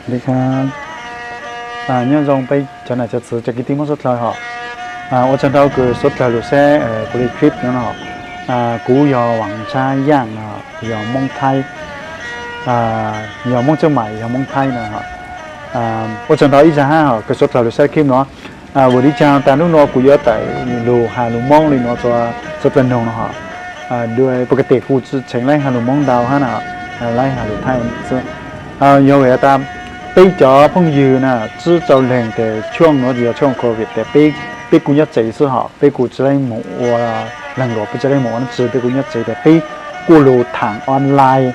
Li ka, nyob zoo peb cov nam cov txwv cov kwv tij Hmoob suav dlawg hos. Ua tsaug ntau kws suav dlawg lug saib kuv li clip no hos. Kuv yog Vam Tsab Yaaj no, yog Moob Thaib, yog Moob Txooj Maim, yog Moob Thaib no. Ua tsaug ntau ib zag hab hos kws suav dlawg lug saib clip no. Vim li caag tas nub nua kuv yuav tawm lug has lug Moob li no rua suav dlawg noog no hos. Dua pua ka tes kuv tsi tseem laib has lug Moob ntau hab na, laib has lug Thaib xwb. Yog vim tas peb cov phooj ywg na, tsib rau leeg tes tshuaj nuav yog tshuaj COVID tes peb, peb kuj nyob tsev xwb hos, peb kuj tsi laib moog ua leeg luam, peb tsi laib moog ua dlaab tsi, peb kuj nyob tsev tes peb kuj lug thaam online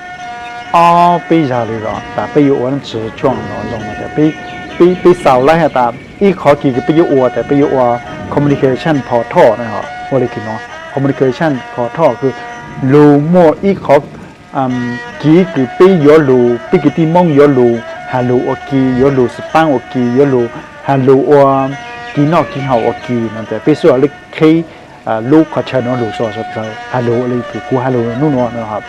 ob peb zag li los tas peb yuav ua dlaab tsi tshuaj no zoo no tas peb, peb xaus laib has tas ib qhov kis kws peb yuav ua tas peb yuav ua communication portal na, ua li kws no, communication portal kws lug muaj ib qhov kis kws peb yuav lug, peb kwv tij Moob yuav lug has lug ua ke, yuav lug xpaab ua ke, yuav lug has lug ua ke noj ke haus ua ke no tas peb xub lug qheb lub qhov chaw no lug rua suav dlawg has lug ua li kws kuv has lug nub nua no.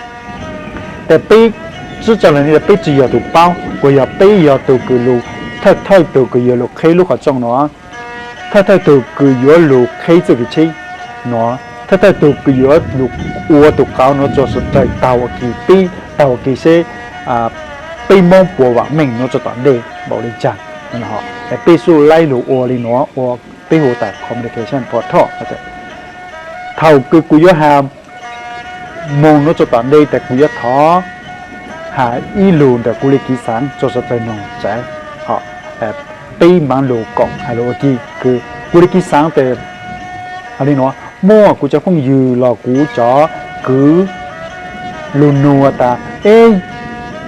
Tas peb tsib rau leeg tas peb tsi yog tug paub, kuas yog peb yog tug kws lug, thawj thawj tug kws yuav lug qheb lub qhov rooj no, thawj thawj tug kws yuav lug qheb txuj kev tsheb no, thawj thawj tug kws yuav lug ua tug qauv no rua suav dlawg taug ua ke, peb taug ua ke seb peb Moob puas vaam meej nuav rua tom ntej npaum li caag. Peb xub laib lug ua li no, ua peb hu tas communication portal. Thaum kws kuv yuav has moog nuav rua tom ntej tas kuv yuav thov has ib lug ntawm kuv li kev xaav rua suav dlawg noog tas, peb maam lug koom has lug ua ke. Kws kuv li kev xaav tas li no, muaj kuv cov phooj ywg los kuv cov kwv lug nug tas, eb,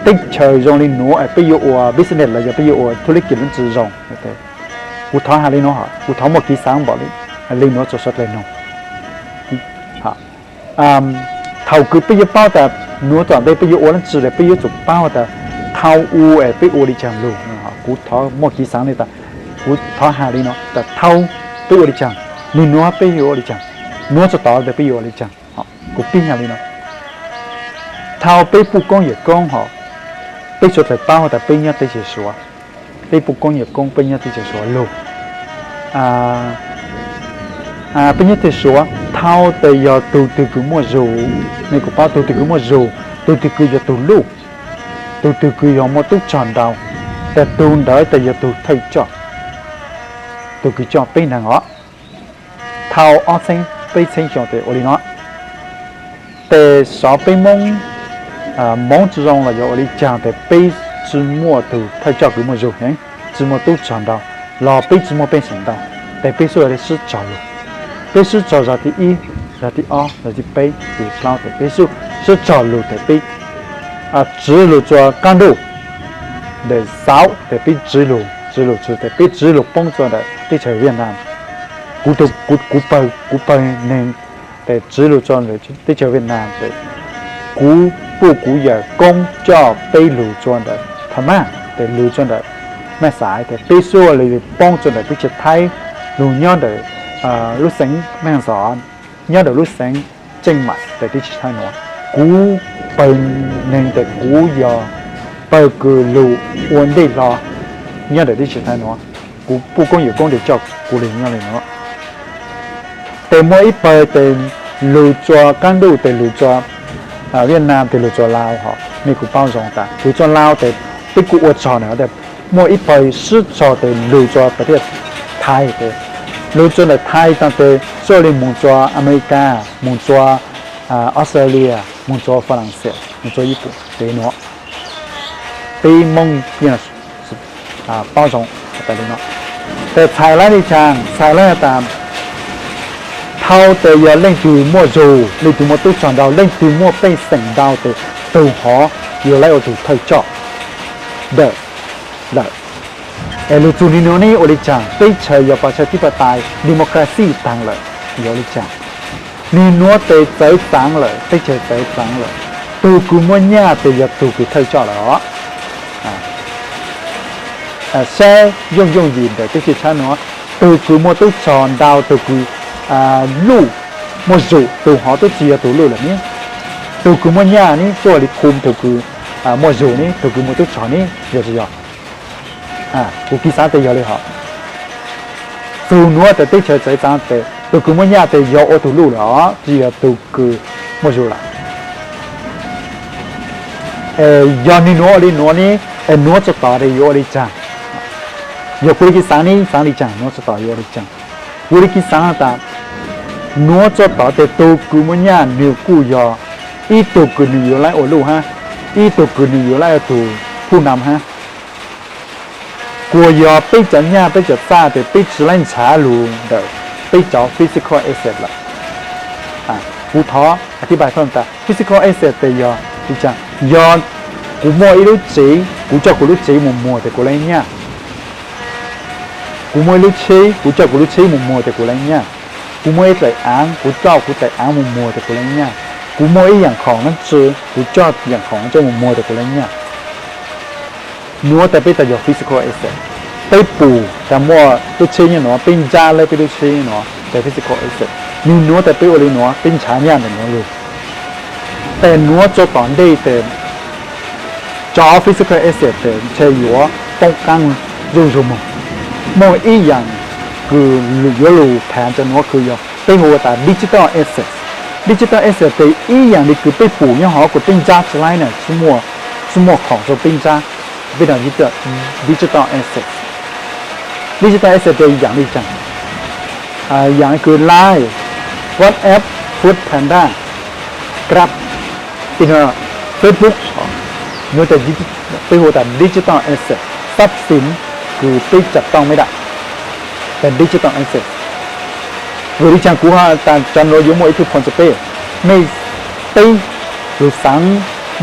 teb chaws zoo li nuav peb yuav ua business los yog peb yuav ua thub lib kis dlaab tsi zoo? Kuv thov has li no, kuv thov muaj kev xaav npaum li nuav rua suav dlawg noog. Thaum kws peb yuav paub tas nuav tom ntej peb yuav ua dlaab tsi tas peb yuav tsum paub tas thaum u es peb ua li caag lug. Kuv thov muaj kev xaav li tas, kuv thov has li no tas thaum peb ua li caag, nwg nuav peb yuav ua li caag, nuav rua tom ntej peb yuav ua li caag. Kuv pib has li no, thaum peb puj koob yawm koob hos, peb suav dlawg paub tas peb nyob teb chaws Suav, peb puj koob yawm koob peb nyob teb chaws Suav lug. Peb nyob teb chaws Suav thaum tas yog tug twg kws muaj zug, mej kuj paub tug twg kws muaj zug, tug twg kws yog tug luj, tug twg kws yog muaj tub rog ntau, tas tug ntawd tas yog tug thawj coj, tug kws coj peb ntaag os. Thaum ob txheeb peb txheeb xyoo tas ua li no, tas xyov peb Moob, Moob tsi zoo los yog ua li caag tas peb tsi muaj tug thawj coj kws muaj zug, tsi muaj tub rog ntau, los peb tsi muaj pej xeem ntau, tas peb xub sib tso lug. Peb sib tso zog thib ib, zog thib ob, zog thib peb, zog thib plaub tas peb xub sib tso lug tas peb tsiv lug rua qaab ntuj, ntawm xauv tas peb tsiv lug, tsiv lug tsi tas peb tsiv lug poob rua ntawm teb chaws Vietnam. Kuv, kuv pawg neeg tas tsiv lug rua ntawm teb chaws Vietnam tas kuv puj kuv yawm koob coj peb lug rua ntawm Tha Maaj, tas lug rua ntawm Maaj Xais tas peb xub lug poob rua ntawm teb chaws Thaib, lug nyob ntawm lub xeev Maaj Xos, nyob ntawm lub xeev Tseej Maim tas teb chaws Thaib nuav. Kuv pawg neeg tas kuv yog pawg kws lug ua ntej hlo nyob ntawm teb chaws Thaib nuav. Kuv puj koob yawm koob tas coj kuv lug nyob li nuav. Tas muaj ib pawg tas lug rua qaab ntuj tas lug rua Vietnam tas lug rua Lao hos, mej kuj paub zoo tas lug rua Lao tas peb kuj ua tsaug ntawm tas muaj ib pawg sib tso tas lug rua pas thiaj Thaib tas, lug rua ntawm Thaib tas tas xub li moog rua America, moog rua Australia, moog rua Falaxees, moog rua Yiv Pum tas nuav. Peb Moob yeej paub zoo tas li no. Tas txhais laib li caag, txhais laib tas thaum tas yog leej twg muaj zug, leej twg muaj tub rog ntau, leej twg muaj pej xeem ntau tas tug hov yuav lawv ua tug thawj coj ntawm lawm. Es lug txug nwg nuav ne ua li caag? Teb chaws yog pas tshaj tib pas tais democracy taag lawm, yog ua li caag? Nwg nuav tas txawv txaav lawm, teb chaws txawv txaav lawm, tug kws muaj nyaj tas yog tug kws thawj coj lawm os. Saib yooj yooj yim ntawm teb chaws tshab nuav, tug kws muaj tub rog ntau, tug kws luj muaj zug, tug hov tub tsi yog tug luj lawm ne? Tug kws muaj nyaj ne tuaj li khu tug kws muaj zug ne, tug kws muaj tub rog ne, yog tsi yog? Kuv kiv xaav tes yog le hov. Txug nuav tes teb chaws txawv xaav tes tug kws muaj nyaj tes yog ua tug luj lawm os, tsi yog tug kws muaj zug lawm. Es yog nwg nuav ua le nuav ne, es nuav tso tom tes yuav ua le caag? Yog kuv le kiv xaav ne, xaav le caag, nuav tso tom yuav ua le caag? Kuv le kiv xaav tas nuav tso tom tes tug kws muaj nyaj nwg kuj yog ib tug kws nwg yuav laib ua luj hab, ib tug kws nwg yuav laib ua tug phuj nam hab. Kuas yog peb cov nyaj peb cov txaj tes peb tsi laib nrhav lug ntawm peb cov physical asset lawm. Kuv thov a thib pais tas physical asset tes yog, yog kuv muaj ib lub tsev, kuv coj kuv lub tsev mus muag tes kuv laib nyaj. Kuv muaj ib lub tsheb, kuv coj kuv lub tsheb mus muag tes kuv laib nyaj. Kuv muaj ib dlaim aav, kuv coj kuv dlaim aav mus muag tes kuv laib nyaj. Kuv muaj ib yaam khoom nab tsi, kuv coj yaam khoom nab tsi mus muag tes kuv laib nyaj. Nuav tes peb tas yog physical asset. Peb pum tas muaj lub tsheb nyob nuav, peb ntsab lawv peb lub tsheb nyob nuav tes physical asset. Nwg nuav tes peb ua le nuav, peb nrhav nyaj ntawm nuav lug. Tes nuav tso tom ntej tes cov physical asset tes ntshe yuav poob qaab zuj zug moog. Muaj ib yaam kws yuav lug thaam cov nuav kws yog peb hu ua tas digital asset. Digital asset tes ib yaam le kws peb pum nyob hov kuas peb ntsab tsi laib na, tsi muaj khoom rua peb ntsab, peb tas digital asset. Digital asset tes yaam le caag? Yaam kws Line, WhatsApp, Food Panda, Grab, Facebook, nuav tes peb hu tas digital asset, xab xim kws peb cam tooj mej dam, tes digital asset. Vim le caag kuv has tas cov nuav yuav muaj ib thib phon rua peb? Mej, peb lug xaav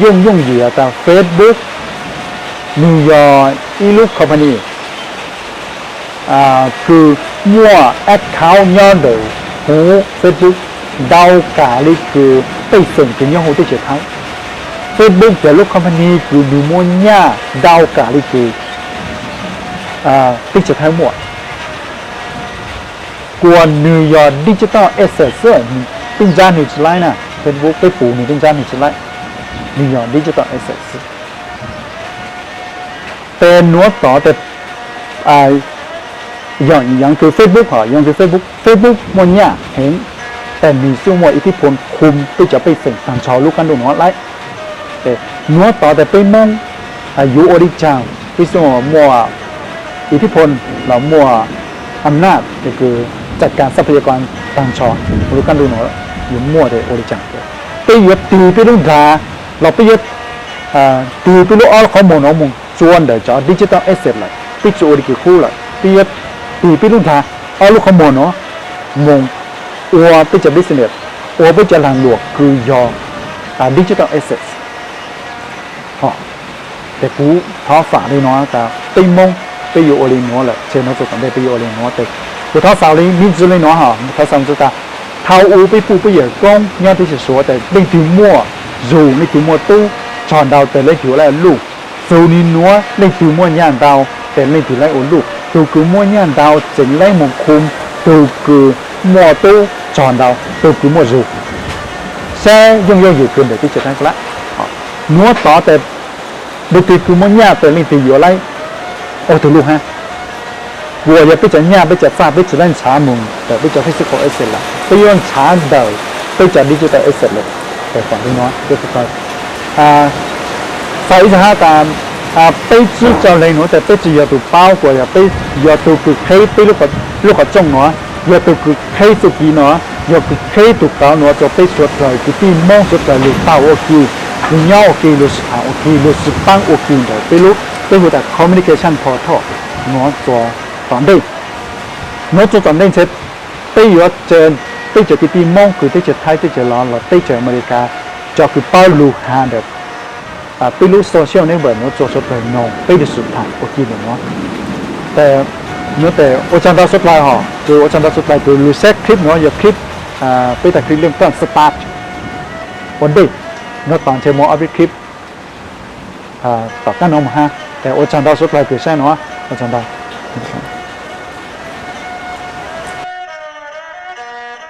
yooj yooj yim tas Facebook nwg yog ib lub company kws muaj account nyob ntawm huv Facebook ntau kag le kws pej xeem kws nyob huv teb chaws Thaib. Facebook yog lub company kws nwg muaj nyaj ntau kag le kws teb chaws Thaib muaj. Kuas nwg yog digital asset xwb, peb ntsab nwg tsi laib na, Facebook peb pum nwg peb ntsab nwg tsi laib, nwg yog digital asset xwb. Tes nuav tom tes yog yaam kws Facebook hov, yaam kws Facebook, Facebook muaj nyaj heev, tes nwg xub muaj ib thib phon khum peb cov pej xeem taag nrho lub qaab ntuj nuav laib. Nuav tom tes peb Moob yuav ua le caag peb xub muaj ib thib phon los muaj am naj tes kws tsa kas xab phab ya kas taag nrho huv lub qaab ntuj nuav yuav muaj tes ua le caag? Peb yuav tig peb lub nrag los peb yuav tig peb lub ob lub qhov muag nuav moog tsua ntawm cov digital asset lawm, peb tsi ua le kws qub lawm, peb yuav tig peb lub nrag ob lub qhov muag nuav moog ua peb cov business, ua peb cov laag luam kws yog digital assets. Tes kuv thov faam le nuav tas peb Moob peb yuav ua le nuav lawm, tseg nuav txug tom ntej peb yuav ua le nuav tes kuv thov xaav le miv tsi le nuav hov, thov xaav tas thaum u peb puj peb yawm koob nyob teb chaws Suav tes leej twg muaj zug leej twg muaj tub txog ntau tes leej twg ua le luj. Txug nwg nuav leej twg muaj nyaj ntau tes leej twg laib ua luj, tug kws muaj nyaj ntau tseem laib moog khum tug kws muaj tub txog ntau, tug kws muaj zug. Saib yooj yooj yim kws ntawm teb chaws Thaib lawm. Nuav tod tes leej twg kws muaj nyaj tes leej twg yuav laib ua tug luj hab. Kuas yog peb cov nyaj peb cov txaj peb tsi laib nrhav moog ntawm peb cov physical asset lawm, peb yuav nrhav ntawm peb cov digital asset lawm. Tes faam le nuav, xav ib zag hab tas peb tswb tso le nuav tes peb tsi yog tug paub kuas yog peb yog tug kws qheb peb lub qhov rooj nuav, yog tug kws qheb txuj kev nuav, yog kws qheb tug kauv nuav rua peb suav dlawg kwv tij Moob suav dlawg lug taug ua ke, lug nyob ua ke, lug sib thaam ua ke, lug sib paab ua ke ntawm peb lub, peb hu tas communication portal nuav txug tom ntej. Nuav txug tom ntej ntshe peb yuav tseg peb cov kwv tij Moob kws teb chaws Thaib, teb chaws Los, los teb chaws Amelikas, cov kws paub lug has ntawm peb lub social network nuav rua suav dlawg noog peb lug sib thaam ua ke ntawm nuav. Tes nuav tes ua tsaug ntau suav dlawg hov, kws ua tsaug ntau suav dlawg kws lug saib clip nuav, yog clip, peb tas clip le taj start ua ntej, nuav tod ntshe moog ob peb clip tom qab nuav moog hab. Tes ua tsaug ntau suav dlawg kws saib nuav, ua tsaug ntau.